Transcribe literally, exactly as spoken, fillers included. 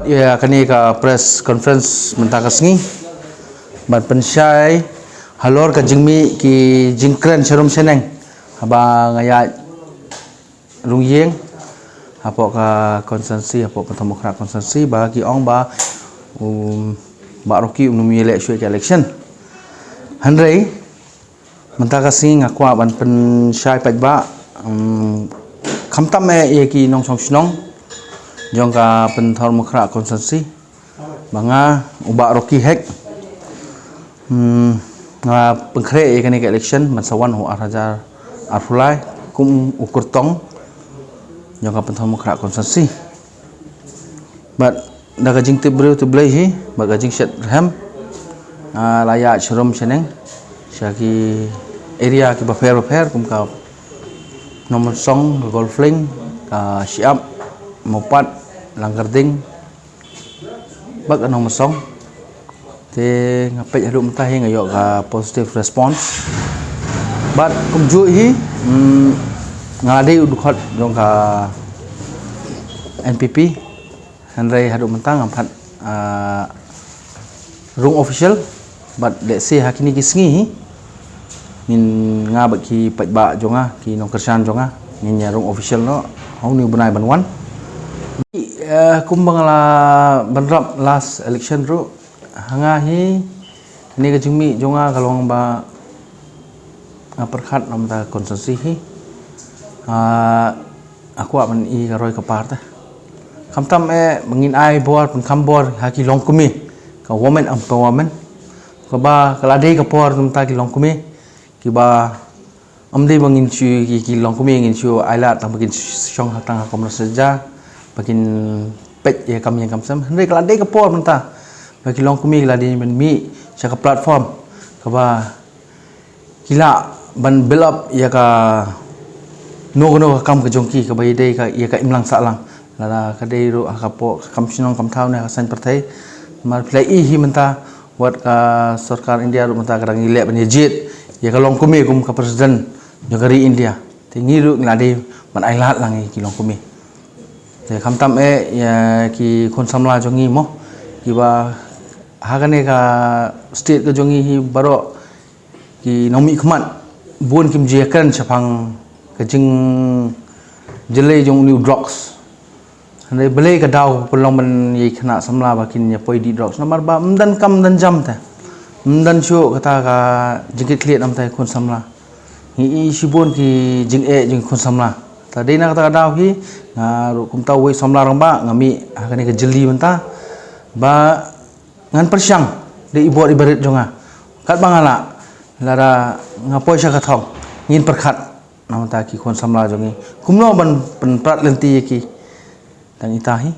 Ïa kane ka press conference mynta ka sngi ban pynshai halor ka jingmih ki jingkren sharum shaneng haba nga ïaid rung ïing hapoh ka constituency, hapoh Pynthorumkhrah constituency, ba ki ong ba um, Bah Rocky um nym ïaleh shuh ïa ka election. Hynrei mynta ka sngi nga kwah ban pynshai paidbah, um, khamtam eh ïa ki nongshong shnong jong ka Pynthorumkhrah constituency ba nga, u Bah Rocky Hek, hmm, nga pynkhreh ïa kane ka election ban sa wan ha u ar hajar arphew lai kum u kyrtong jong ka Pynthorumkhrah constituency. Bad da ka jingtip briew tip Blei hi bad ka jingshet rhem, ah, la ïaid sharum shaneng sha ki area kiba pher bapher kum ka Nongmynsong, ka Golflink, ka Shyiap, Mawpat, Langkyrding bad ka Nongmynsong. Te nga peit haduh mynta hi nga ïoh ka positive response. Bad kumjuh hi, mm, nga la dei u dkhot jong ka N P P. Hynrei haduh mynta ngam pat, ah, rung official. Bad lehse ha kine ki sngi hi ngin, nga bad ki paidbah jong nga, ki nongkyrshan jong nga, ngin ïa rung official noh ha une u bnai ban wan. Eh, kumba nga la bynrap last election ruh, ha nga hi kane ka jingmih jong nga ka long ba nga pyrkhat namar ka constituency hi. Ah, nga kwah ban i ka roi ka par te. Khamtam eh ba ngin ai bor, pynkham bor ha ki longkmie, ka women empowerment, kaba ka la dei ka por namar ki longkmie kiba ym dei ba ngin shu, ki, ki longkmie ngin shu ailad tang ba kin shong ha tang ha kamra saja ba kin peit ïa kam ïa kam sem. Hynrei ka la dei ka por mynta ba ki longkmie ki la dei ban mih sha ka platform kaba ki lah ban build up ïa kano kano ka kam ka jong ki kaba ïadei ka, ïa ka imlang sahlang. Lada ka dei ruh ha ka poh ka kam shnong kam thaw ne ha ka saiñ pyrthei. Namar phi la i hi mynta wat ka sorkar India ruh mynta ka dang ïaleh ban ïa jied ïa ka longkmie kum ka president jong ka ri India. Te ngi ruh ngi la dei ban ailad lang ïa ki longkmie. Te khamtam eh ïa ki khun samla jong ngi mo, kiba ha kane ka state ka jong ngi hi baroh ki nongmihkhmat bun kim ju ïakren shaphang ka jingjyllei jong une u drugs. Hynrei balei ka daw pynlong ban ïa ki khynnah samla ba kin ïa poi dih drugs? Namar ba ym don kam don jam te, ym don shuh kata ka jingkitkhlieh namar ki khun samla. Ngi i shibun ki jingeh jong ki khun samla. Ta dei na kata ka daw hi nga ruh kumta uwei u samla rangbah nga mih ha kane ka jylli mynta ba ngan pyrshang da i bor i barit jong nga. Katba nga lah, lada nga poi sha ka thong, ngin pyrkhat namar ki khun samla jong ngi kumno ban pynprat lynti ïa ki. Tang ita hi.